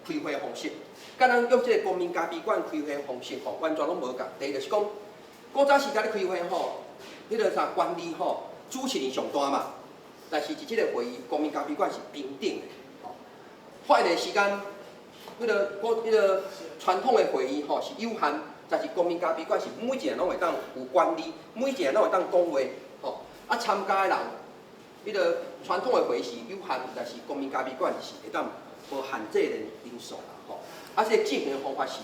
開會方式，佮咱用這個公民咖啡館開會方式吼，完全攏無仝。第一就是講，古早時代咧開會吼，彼個啥權力吼，主持人上大嘛。但是佇這個會議，公民咖啡館是平等的。吼，發言的時間，彼個古彼個傳統的會議吼是有限，但是公民咖啡館是每一個人攏會當有權利，每一個人攏會當講話，吼。啊，參加的人，彼個傳統的會議是有限，但是公民咖啡館是會當無限制的人數啦，吼。啊，這個進行的方法是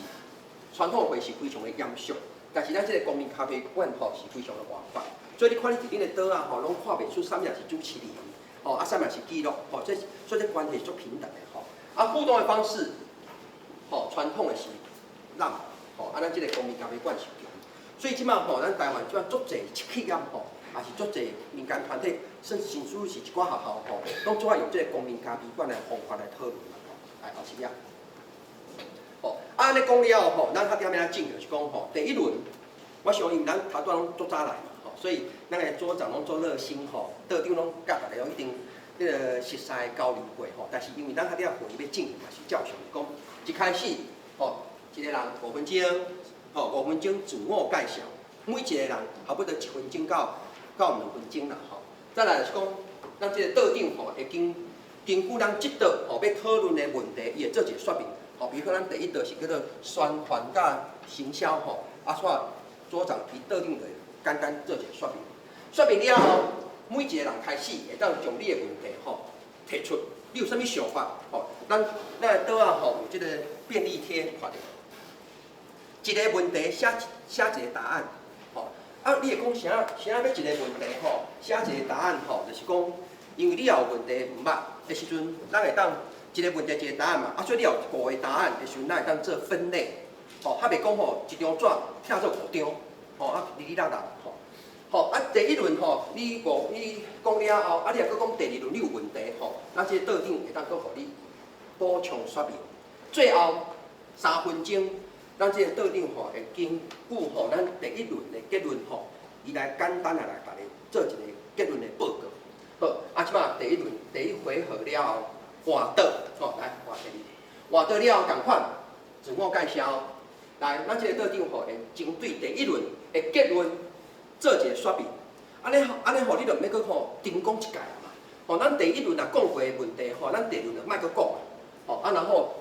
傳統的會議是非常的嚴肅，但是咱這個公民咖啡館吼是非常的活潑。所以你看你佇恁的桌仔吼，攏看袂出啥物人是主持人，吼，啊，啥物人是記錄，吼，這所以這關係是足平等的，吼。啊，互動的方式，吼，傳統的是讓，吼，啊，咱這個公民咖啡館是強。所以這馬吼，咱台灣這馬足濟企業吼，也是足濟民間團體，甚至是一寡學校吼，攏足愛用這個公民咖啡館的方法來討論啦，吼。來，後一頁。吼，啊，按呢講了後吼，咱較點欲按怎進就是講吼，第一輪，我相信咱頭拄攏足早來嘛，吼，所以咱的組長攏足熱心吼，道長攏佮逐家攏一定彼個熟似交流過吼，但是因為咱較點會議欲進行嘛是照常講，一開始吼，一個人五分鐘，吼，五分鐘自我介紹，每一個人差不多一分鐘到2分鐘啦，吼。再來就是講，咱這個道長吼會根據咱這道吼欲討論的問題，伊會做一個說明。吼，比如講咱第一道是叫做宣傳佮行銷吼，啊，所以組長伊道長就會簡單做一個說明。說明了後，每一個人開始會當將你的問題吼提出，你有啥物想法吼？咱的桌仔吼有這個便利貼看著，一個問題寫一個答案，吼。啊，你會講啥？啥欲一個問題吼，寫一個答案吼，就是講，因為你也有問題毋捌的時陣，咱會當一個問題一個答案嘛。啊，所以你有五個答案的時陣，咱會當做分類，吼，較袂講吼一張紙拆做五張，吼，啊，哩哩啦啦，吼。吼，啊，第一輪吼，你講了後，啊，你若閣講第二輪你有問題吼，咱這個道長會當閣予你補充說明。最後3分鐘，咱這個道長吼會根據吼咱第一輪的結論吼，伊來簡單的來共你做一個結論的報告。好，啊，這馬第一輪第一回合了後，換桌，吼，來換第二，換桌了後仝款，自我介紹，來，咱這個道長吼會針對第一輪的結論做一個說明。按呢按呢吼，你就毋免閣吼重講一擺啊嘛。吼，咱第一輪若講過的問題吼，咱第二輪就莫閣講啊。吼，啊，然後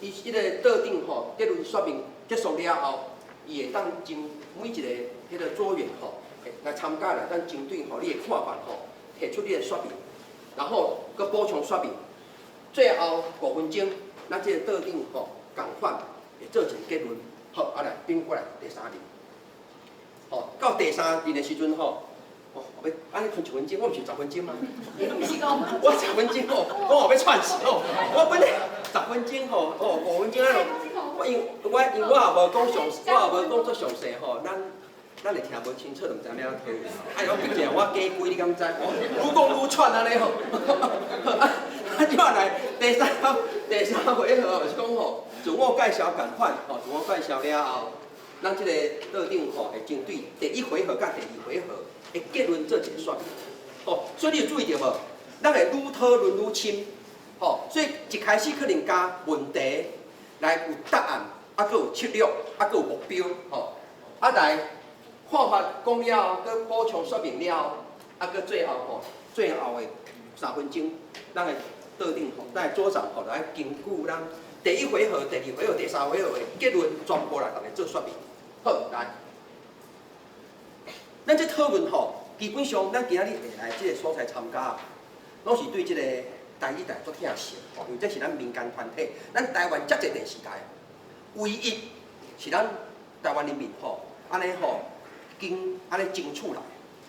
伊彼個道長吼結論說明結束了後，伊會當針每一個彼個組員吼來參加來，咱針對吼你的看法吼提出你的說明，然後閣補充說明。最後5分鐘，咱這個道長吼仝款會做一個結論。好，啊來轉過來第三輪。吼，到第三輪的時陣吼，哦，欲按呢賰一分鐘，我毋是十分鐘嗎？我十分鐘吼，我後欲喘死吼。我本來十分鐘吼，哦，五分鐘啊，我因為我也無講詳，我也無講足詳細吼，咱會聽無清楚，就毋知欲按怎討論。哎呦，畢竟我假鬼，你敢知？愈講愈喘按呢吼。啊，這馬來第三回合就是講吼，自我介紹仝款，吼，自我介紹了後，咱這個道長吼會針對第一回合佮第二回合的結論做一個說明。吼，所以你有注意著無？咱會愈討論愈深，吼，所以一開始可能加問題來有答案，啊，閣有策略，啊，閣有目標，吼，啊來看法講了後，閣補充說明了後，啊，閣最後吼，最後的3分鐘，咱的道長吼，咱的組長吼，來根據咱第一回合、第二回合、第三回合的結論，全部來共你做說明。好，來，咱這討論吼，基本上咱今仔日會來這個所在參加，攏是對這個台語台足疼惜，吼，因為這是咱民間團體，咱台灣遮濟電視台，唯一是咱台灣人民吼，按呢吼，經按呢爭取來，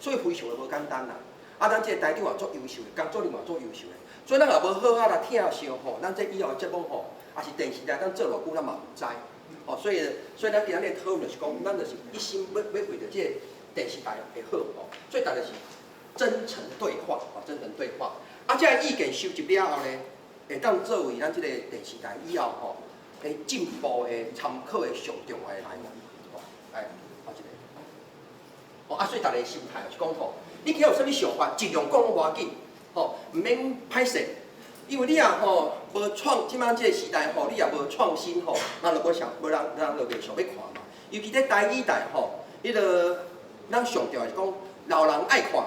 所以非常的無簡單啦。啊，咱這個台長也足優秀的，工作人員嘛足優秀的，所以咱也無好好來疼惜吼，咱這以後的節目吼，也是電視台當做偌久，咱嘛毋知。吼，所以咱今仔日討論就是講，咱就是一心欲為著這個電視台會好吼，所以逐家是真誠對話，吼，真誠對話。啊，這個意見收集了後呢，會當作為咱這個電視台以後吼，會進步的參考的上重要的來源。吼，來，後一個。吼，啊，所以逐家心態就是講吼，你今仔有啥物想法，盡量講攏無要緊，吼，毋免歹勢，因為你若吼無創，這擺這個時代吼，你若無創新吼，人就無想，無人人就袂想欲看嘛。尤其咧台語台吼，彼個咱上重要是講，老人愛看，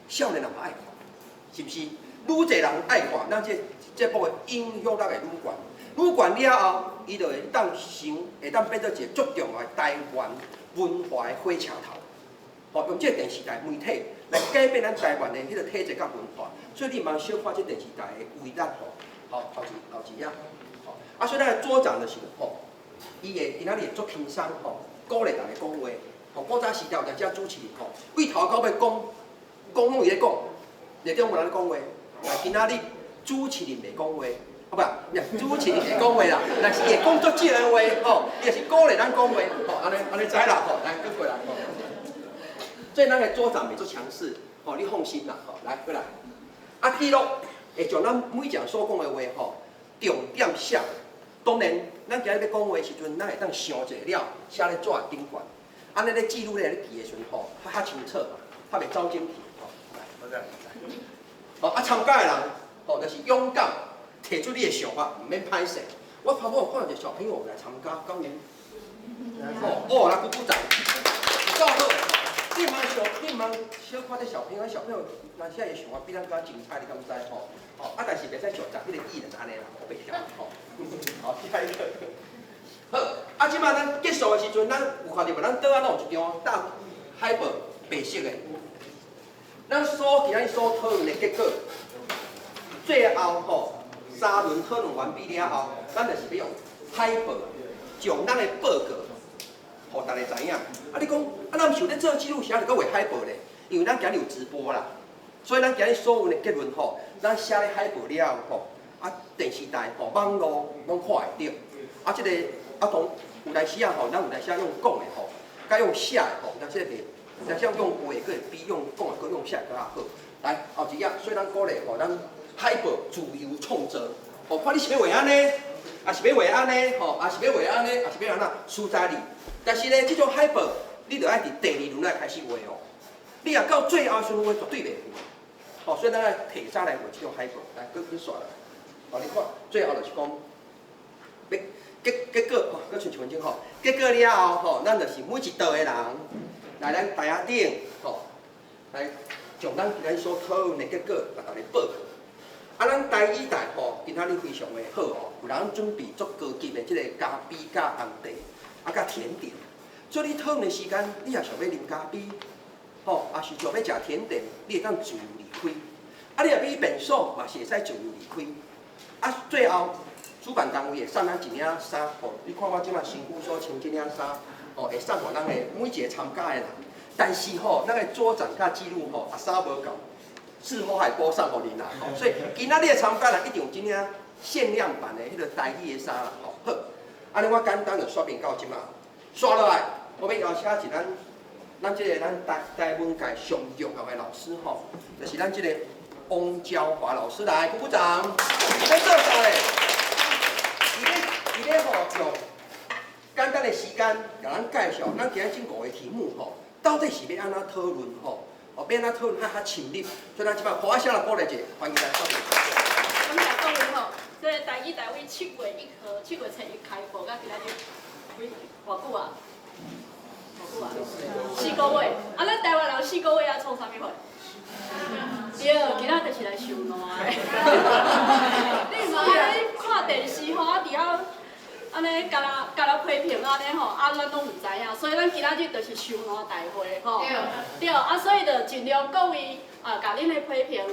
少年人嘛愛看，是毋是？愈濟人愛看，咱這節目的影響力會愈懸。愈懸了後，伊就會當成，會當變做一個足重要的台灣文化的火車頭。吼，用這個電視台媒體來改變咱台灣的彼個體制佮文化，所以你毋通小看這電視台的威力吼。好，後一頁，吼，啊，所以咱的組長就是吼，伊會今仔日會足輕鬆吼，鼓勵大家講話。吼，古早時代有當時主持人吼，對頭到尾講，講攏伊咧講，內中無人咧講話。但今仔日主持人袂講話，啊不，主持人會講話啦，但是伊會講足少的話，吼，伊也是鼓勵咱講話，吼，按呢按呢知啦，吼，來，閣過來，吼。所以咱的組長袂足強勢，吼，你放心啦，吼，來過來。啊，記錄會將咱每一人所講的話，吼，重點寫。當然，咱今日欲講話的時陣，咱會當想者了，寫咧紙頂懸。按呢咧記錄咧咧記的時陣，吼，較較清楚嘛，較袂走精去，吼。來，好，啊，參加的人，吼，就是勇敢提出你的想法，毋免歹勢。我頭拄有看到一個小朋友來參加，敢有？哦，哦，來鼓鼓掌，有夠好。你毋通小，你毋通小看這小朋友，小朋友若寫的想法比咱較精彩，你敢知吼？吼，啊，但是袂使像十彼個議員按呢啦，我袂曉吼。好，下一個。好，啊，這擺咱結束的時陣，咱有看著無？咱桌仔攏有一張大海報，白色的。咱所今仔所討論的結果，最後吼三輪討論完畢了後，咱就是欲用海報將咱的報告，予大家知影。啊，你講，啊，咱毋是有咧做記錄，啥就閣畫海報咧？因為咱今日有直播啦，所以咱今日所有的結論吼，咱寫咧海報了後吼，啊，電視台吼、網路攏看會著。啊，這個啊，當有當時仔吼，咱有當時仔用講的吼，佮用寫的吼，咱這個袂，有當時用畫的閣會比用講的閣用寫的閣較好。來，後一頁，所以咱鼓勵吼，咱海報自由創作，吼，看你是欲畫按呢，抑是欲畫按呢，吼，抑是欲畫按呢，抑是欲按怎，輸在你。但是呢，這種海報，你著愛佇第二輪來開始畫哦。你若到最後時陣畫，絕對袂赴。吼，所以咱愛提早來畫這種海報，來，閣閣紲來。吼，你看，最後就是講，欲結結果，吼，閣剩一分鐘吼。結果了後，吼，咱就是每一桌的人來咱台仔頂，吼，來將咱今日所討論的結果，共大家報告。啊，咱台語台吼，今仔日非常的好哦，有人準備足高級的這個咖啡佮紅茶，啊，佮甜點。所以你討論的時間，你若想欲啉咖啡，吼，抑是想欲食甜點，你會當自由離開。啊，你若欲去便所，嘛是會使自由離開。啊，最後主辦單位會送咱一領衫，吼，你看我這擺身軀所穿這領衫，吼，會送予咱的每一個參加的人。但是吼，咱的組長佮記錄吼，啊衫無夠，事後還補送予恁啦。吼，所以今仔日的參加人一定有這領限量版的彼個台語的衫啦，吼。好，按呢我簡單就說明到這擺，紲落來，我欲邀請是咱咱這個咱台台文界上重要的老師吼，就是咱這個翁嬌華老師來，鼓鼓掌。伊欲做啥咧？伊欲吼用簡單的時間，共咱介紹咱今仔這五個題目吼，到底是欲按怎討論吼？哦，欲按怎討論較較深入？所以咱這擺鼓聲來鼓勵者，歡迎來說明。感謝各位吼，這個台語台為7月1號、7月初一開播，到今仔日幾偌久啊？偌久啊？四個月。啊，咱台灣人四個月愛創啥物貨？對，今仔就是來收爛的。你毋按呢看電視吼，啊佇遐按呢共人共人批評按呢吼，啊咱攏毋知影，所以咱今仔日就是收爛大會吼。對，啊所以就盡量各位啊，共恁的批評、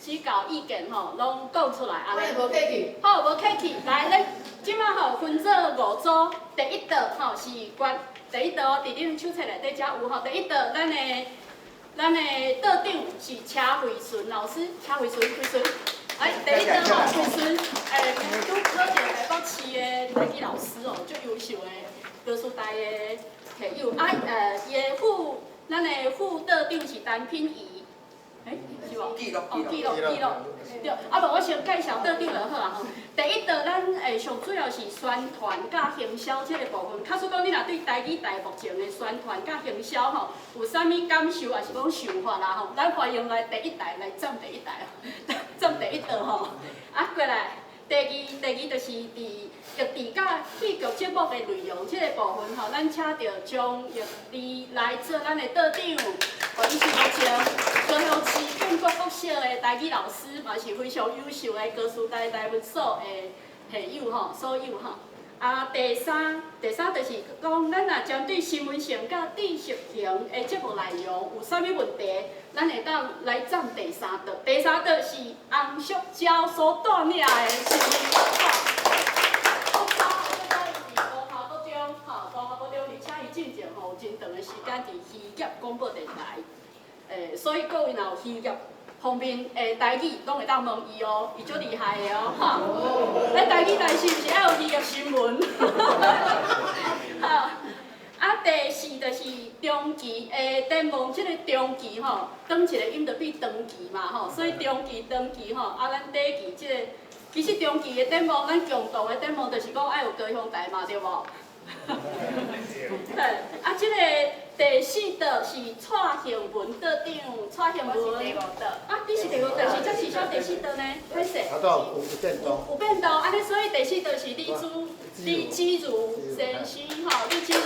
指教意見吼，攏講出來按呢。無客氣。好，無客氣。來，咱這擺吼分做五組，第一桌吼是關第一桌佇恁手冊內底遮有吼，第一桌咱的桌長是車惠順老師，車惠順，惠順。哎，第一桌吼，惠順，欸，拄考著台北市的台語老師哦，足優秀的高師大的校友。啊，伊的副，咱的副桌長是陳品儀。欸，是無？記錄，哦，記錄，記錄。對，啊無，我先介紹桌長就好啊吼。第一桌咱上主要是宣傳佮行銷這個部分。假使講你若對台語台目前的宣傳佮行銷吼，有啥物感受，抑是講想法啦吼，咱歡迎來第一台來佔第一台，佔第一道吼。啊，過來，第二，第二就是佇劇治佮戲劇節目的內容這個部分吼，咱請著張玉麗來做咱的桌長，哦，伊是目前高雄市建國國小的台語老師，嘛是非常優秀的高師大台文所的校友吼，所有吼。啊，第三，第三就是講，咱若針對新聞性佮知識型的節目內容有啥物問題，咱會當來站第三桌。第三桌是洪淑嬌所帶領的新聞吼。國家國家伊佇高校國中，吼，高校國中，而且伊進前吼有真長的時間佇漁業廣播電台，所以各位若有漁業方面的台語，攏會當問伊哦，伊足厲害的哦，吼。咱台語台是毋是愛有漁業新聞？好，啊，第四就是長期的展望，這個長期吼，長一個音就變長期嘛吼，所以中期、長期吼，啊，咱短期這個，其實長期的展望，咱共同的展望就是講愛有高雄台嘛，對無？啊，這個第四桌是蔡幸文桌長，蔡幸文。第五桌。啊，你是第五桌，是這是啥第四桌呢？歹勢。啊，都有變動。有變動，按呢，所以第四桌是李子如先生吼，李子如。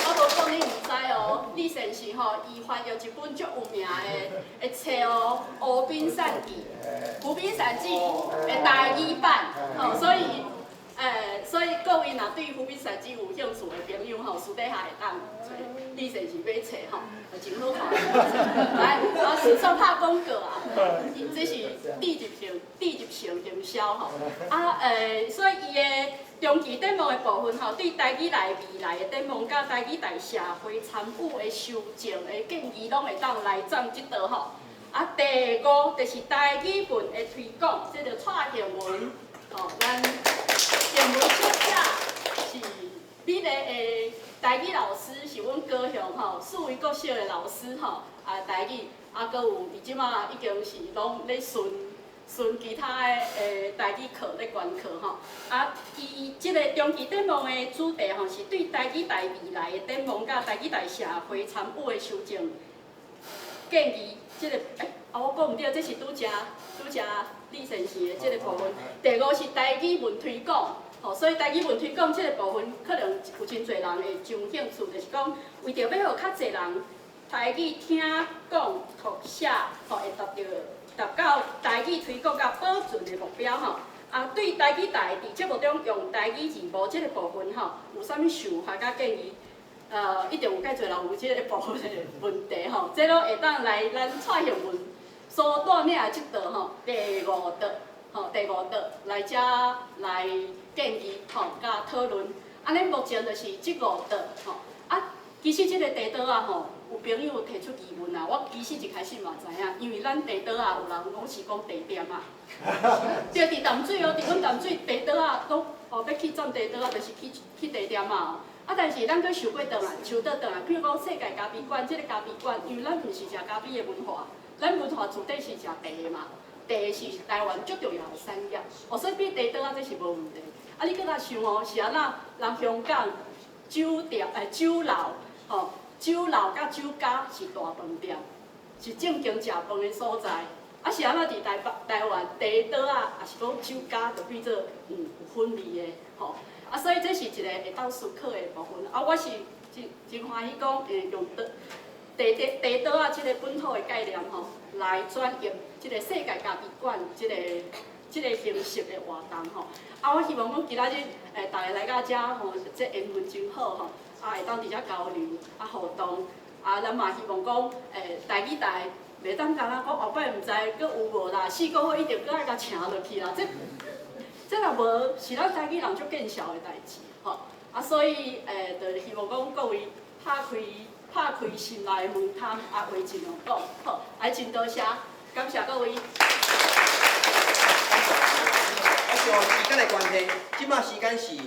我無講你毋知哦，李先生吼，伊翻譯一本足有名的的冊哦，《湖濱散記》，《湖濱散記》的台語版，吼，所以。所以各位若對《湖濱散記》有興趣的朋友吼，私底下會當揣李先生買冊吼，真好看。來，啊，算拍廣告啊，這是植入性、植入性行銷吼。啊，所以伊的長期展望的部分吼，對台語台未來的展望，佮台語台社會參與的修正的建議，攏會當來站這桌吼。啊，第五就是台語文的推廣，這個蔡幸文，吼，咱。幸文小姐是美麗的台語老師，是阮高雄吼四維國小的老師吼，啊台語，啊閣有伊這馬已經是攏咧巡巡其他的台語課咧觀課吼，啊伊這個長期展望的主題吼是對台語台未來的展望，佮台語台社會參與的修正建議，這個啊我講毋對，這是拄才拄才李先生的這個部分。第五是台語文推廣。吼，所以台語文推廣這個部分，可能有真濟人會真有興趣，就是講為著欲予較濟人台語聽講讀寫，吼會達著達到台語推廣佮保存的目標吼。啊，對台語台佇節目中用台語字幕這個部分吼，有啥物想法佮建議？一定有介濟人有這個部分的問題吼，這攏會當來咱蔡幸文所帶領的這桌吼，第五桌。吼，第五桌來遮來建議吼，佮討論。按呢目前就是這五桌吼。啊，其實這個茶桌仔吼，有朋友提出疑問啊，我其實一開始嘛知影，因為咱茶桌仔有人攏是講茶店啊。對，佇淡水哦，佇阮淡水茶桌仔講哦，欲去站茶桌仔，就是去去茶店仔哦。啊，但是咱閣想過轉來，想倒轉來，比如講世界咖啡館，這個咖啡館，因為咱毋是食咖啡的文化，咱文化自底是食茶的嘛。茶是台灣足重要的產業，哦，所以變茶桌仔這是無問題。啊，你閣來想哦，是按怎人香港酒店酒樓，吼，酒樓佮酒家是大飯店，是正經食飯的所在。啊，是按怎佇台北台灣茶桌仔，也是講酒家，就變做有氛味的，吼。啊，所以這是一個會當思考的部分。啊，我是真真歡喜講，用茶茶茶桌仔這個本土的概念吼，來轉譯這個世界咖啡館這個這個形式的活動吼。啊，我希望講今仔日逐家來到遮吼，這緣分真好吼，啊，會當佇遮交流啊互動，啊，咱嘛希望講台語台袂當干焦講後擺毋知閣有無啦，四個月一定閣愛共請落去啦，這這若無是咱台語人足見笑的代誌吼。啊，所以就希望講各位拍開拍開心內的門窗，啊，話盡量講，好，啊，真多謝，感謝各位。啊，像時間的關係，這馬時間是2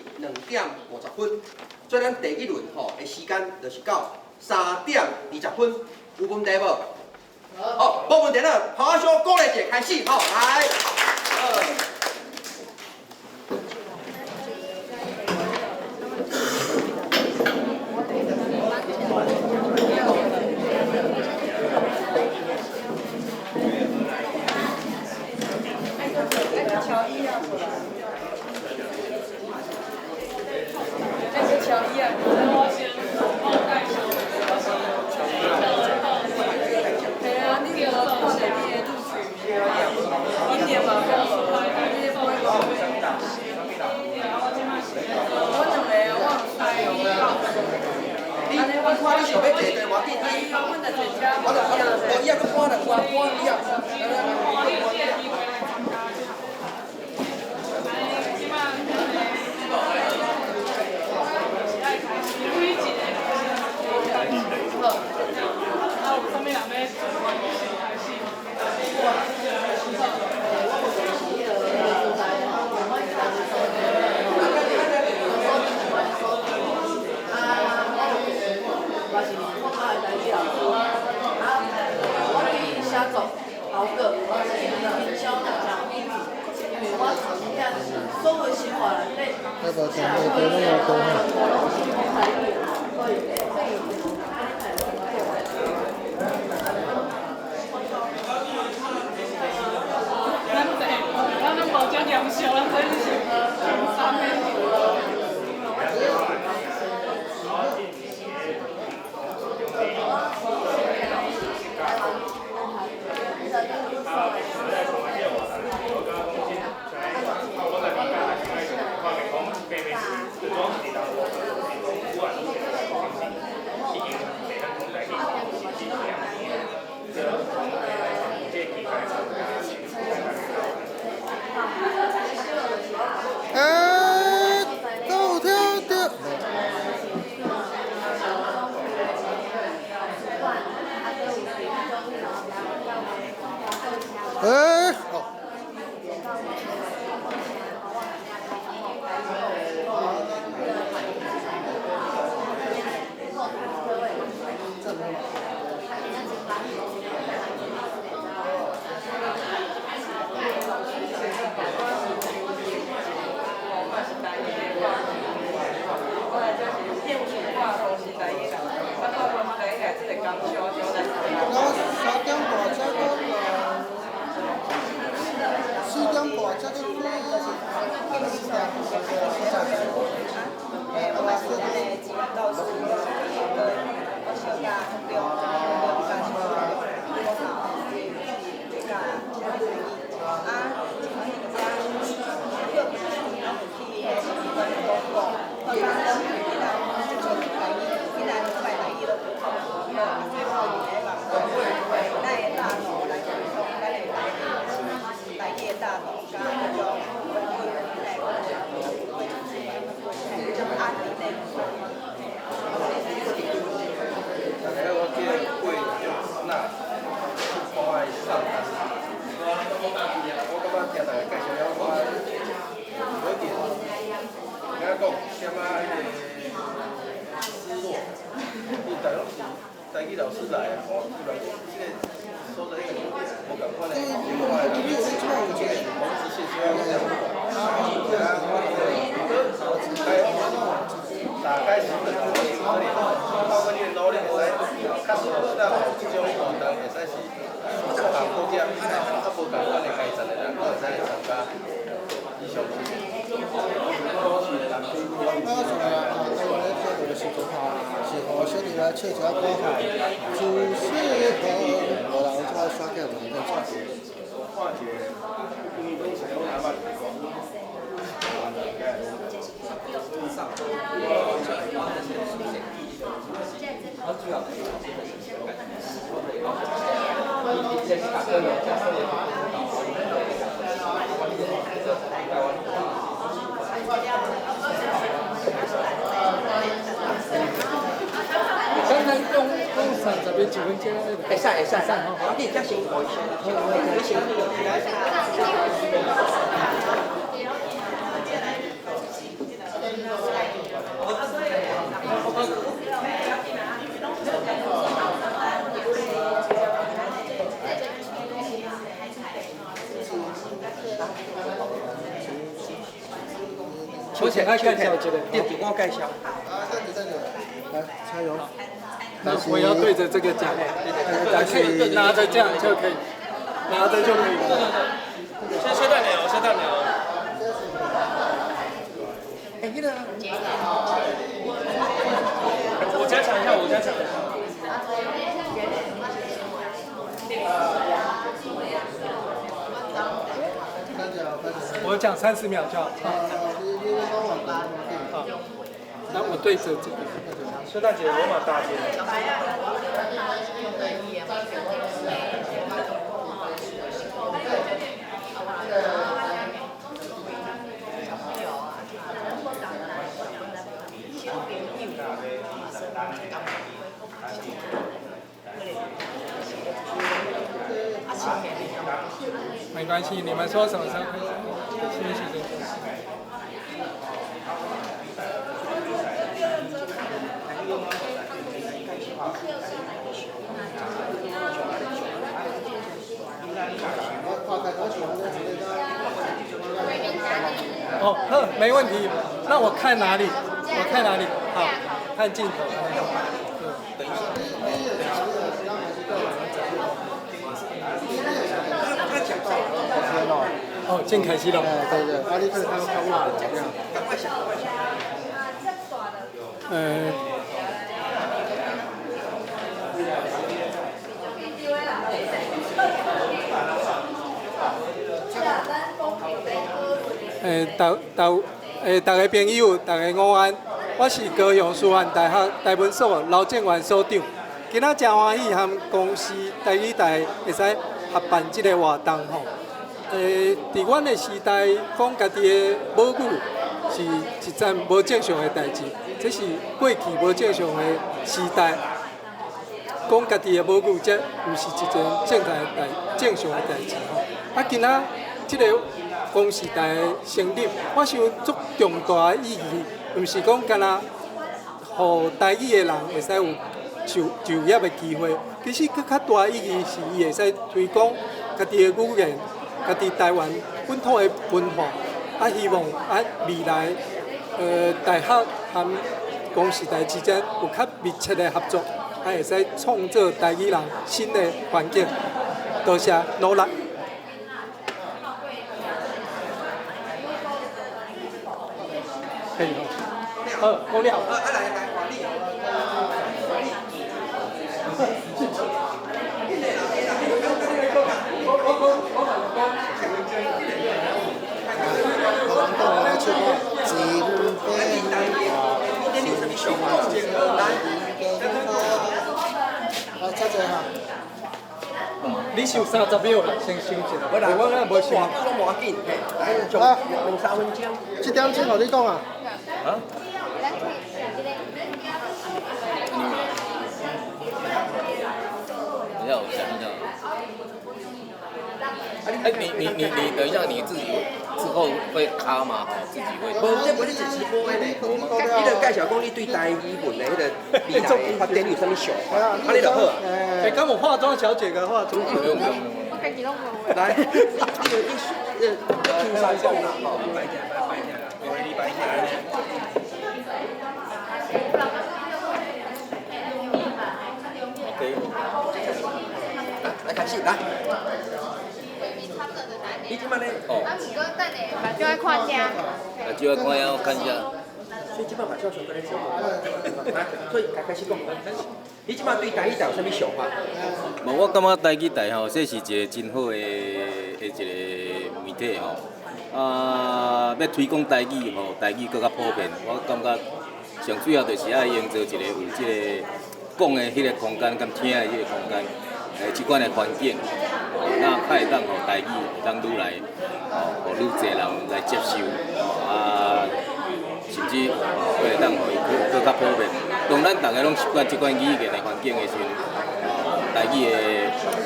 點50分，所以咱第一輪吼的時間就是到3點20分，有問題無？好，無問題啦，拍手鼓勵一下，開始，好，來。好了好了，哦，伊也閣搬啦，搬搬伊也。那个全部都拢有讲咱拢无遮严肃，咱这是轻松的。欸，都有听著。欸，好。我3点半才到来，4点半才去开，唱一下歌吼，自细汉，无人这摆煞起来就会当唱。咱咱讲讲31分钟。會使會使，我你才先回先，你先。我先爱介绍一下，对，我介绍。来，加油！那我要对着这个讲，可以拿着这样就可以，拿着就可以了。先先带鸟，先带鸟。哎，那个。我加强一下，我加强一下。我讲30秒就好。好。那我對着這個。蕭大姐，我嘛大姐。沒關係，你們說什麼時候開始？休息時間。哦，呵，沒問題。那我看哪裡？我看哪裡？好，看鏡頭。等一下。哦，真開始了。對對，啊，你可能較較晚這樣。逐家朋友，逐家午安。我是高雄師範大學台文所劉正元所長。今仔誠歡喜和公視台語台會使合辦這個活動吼。佇阮的時代，講家己的母語是一件無正常的代誌，這是過去無正常的時代。講家己的母語，這毋是一件正常的代誌吼。啊，今仔這個公視台的成立，我想足重大的意義，毋是講干焦予台語的人會使有就業的機會，其實閣較大意義是伊會使推廣家己的語言。家己台灣本土的文化，啊，希望啊未來，大學和公視台之間有較密切的合作，啊，會使創造台語人新的環境。多謝努力。可以好，講了。啊，來來，你。你收30秒啦，先收一下。我我無收。我無要緊，來，兩三分鐘。這點鐘予你講啊。啊？等一下，我想一下。哎，你等一下，你自己之後會卡嗎？自己會。無，這無你做直播的呢。你著介紹講你對台語文的彼个未來的發展有啥物想法？啊，你就好。欸，敢有化妝小姐共化妝？不用不用不用。我家己攏無。來，你輕鬆講啦，吼。擺起來，擺起來，你擺起來。OK。來，開始來。你這擺咧？哦。啊，毋過等下目睭愛看遮。目睭愛看遐，我看一下。所以這擺目睭上閣咧做。來，所以開始講。你這擺對台語台有啥物想法？無，我感覺台語台吼，這是一個真好的一個媒體吼。啊，欲推廣台語吼，台語閣較普遍，我感覺上主要就是愛營造一個有這個講的彼個空間，佮聽的彼個空間，這款的環境，那較會當予台語會當愈來，吼，予愈濟人來接受，啊，甚至會當予伊閣較普遍。當咱逐个攏習慣這款語言的環境的時陣，台語的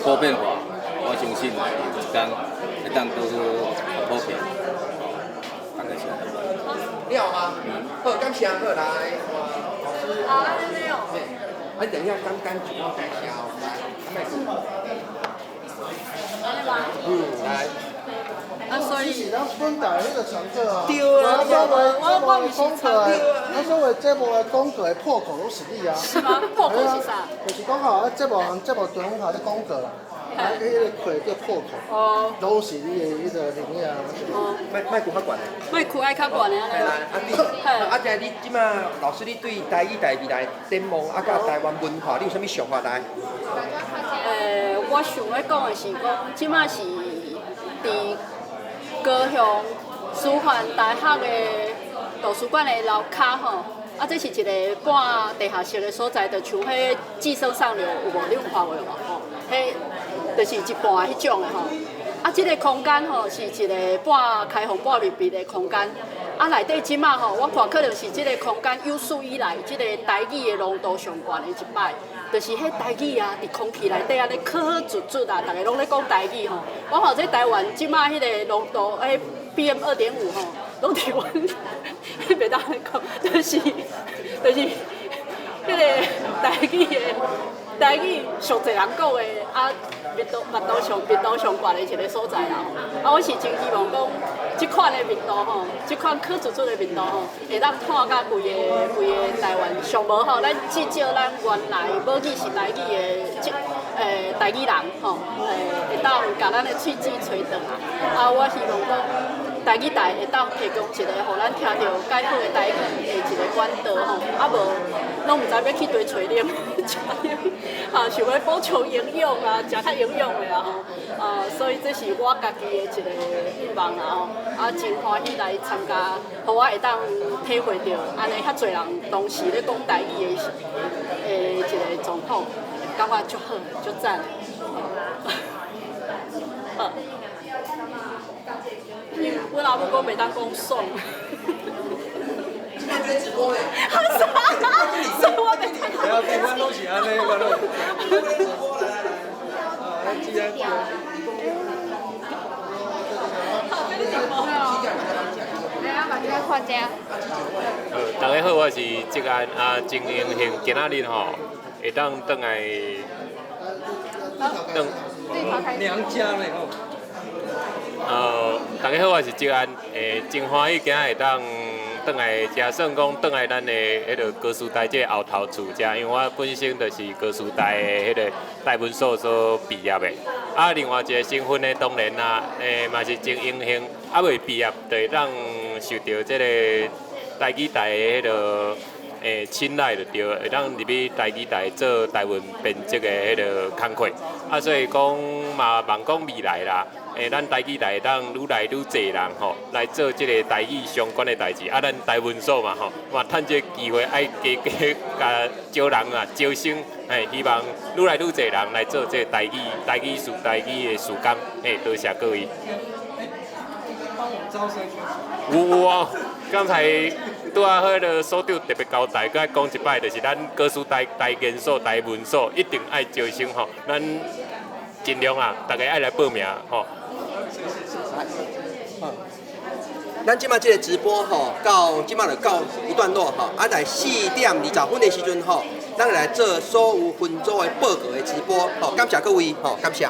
普遍化，我相信有一天會當閣較普遍。大概是按呢。了嗎？好，感謝，好來。老師。好，按呢哦。啊，等一下，簡單自我介紹，來，莫嗯，來。啊，所以是咱本台彼个常客啊。對啊。我所谓广告的，咱所谓节目的广告的破口攏是你啊。是嗎？破口是啥？就是講吼，啊節目節目中午咧廣告啦，啊，彼个開叫破口。哦。攏是你的彼个名啊。哦。莫莫開較懸的。莫開愛較懸的按呢。啊你，啊，這你這擺老師，你對台語台未來展望啊，佮台灣文化，你有啥物想法來？我想欲講的是講，這擺是佇高雄師範大學的圖書館的樓跤吼，啊，這是一个半地下室的所在，就像彼寄生上流有無？你有看過無？吼，彼就是一半彼種的吼。啊，這个空間吼是一个半開放半密閉的空間。啊，內底這馬吼，我看可能是這个空間有史以來這个台語的濃度上懸的一擺，就是彼台語啊，佇空氣內底按呢咳咳卒卒啊，逐个攏咧講台語吼。我看這台灣這馬彼個濃度，彼 PM 2.5吼，攏佇阮，袂當按呢講，就是彼个台語的台語上濟人講的啊，密度上懸的一个所在啦。啊，我是真希望講，這款的味道吼，這款苦卒卒的味道吼，會當湠甲規个規个台灣。上無吼，咱至少咱原來母語是台語的這台語人吼，會當共咱的喙齒揣轉來。啊，我希望講，台語台會當提供一个，予咱聽著較好的台語的一個管道吼，啊無攏毋知欲去佗揣奶食奶，啊，想欲補充營養啊，食較營養的啊吼，啊，所以這是我家己的一個願望啦吼，啊，真歡喜來參加，予我會當體會著按呢遐濟人同時咧講台語的一个狀況，感覺足好，足讚。好。因為阮阿母講袂當講爽。這擺直播咧。所以我袂當。對啊，阮攏是按呢，阮攏。直播來來來。啊，這個。好，這個直播。看這。大家好，我是職安啊，真榮幸今仔日吼會當轉來轉。娘家咧吼。大家好，我是職安，真歡喜今仔會當轉來遮，算講轉來咱的彼个高師大這个後頭厝遮，因為我本身就是高師大的彼个台文所所畢業的。啊，另外一个身份呢，當然啊，嘛是真榮幸，猶未畢業就會當受著這个台語台的彼个青睞就對，會當入去台語台做台文編輯的彼个工課。啊，所以講嘛，望講未來啦，咱台語台會當愈來愈濟人吼來做這个台語相關的代誌。啊，咱台文所嘛吼，嘛趁這个機會愛加加共招人啊，招生，嘿，希望愈來愈濟人來做這个台語、台語事、台語的事工。嘿，多謝各位。幫我招生。有有啊，剛才拄仔彼个所長特別交代，閣愛講一擺，就是咱高師大台研所、台文所一定愛招生吼，咱盡量啊，大家愛來報名吼。咱這馬這个直播吼，到這馬就到一段落吼，啊，在4點20分的時陣吼，咱來做所有分組的報告的直播吼，感謝各位吼，感謝。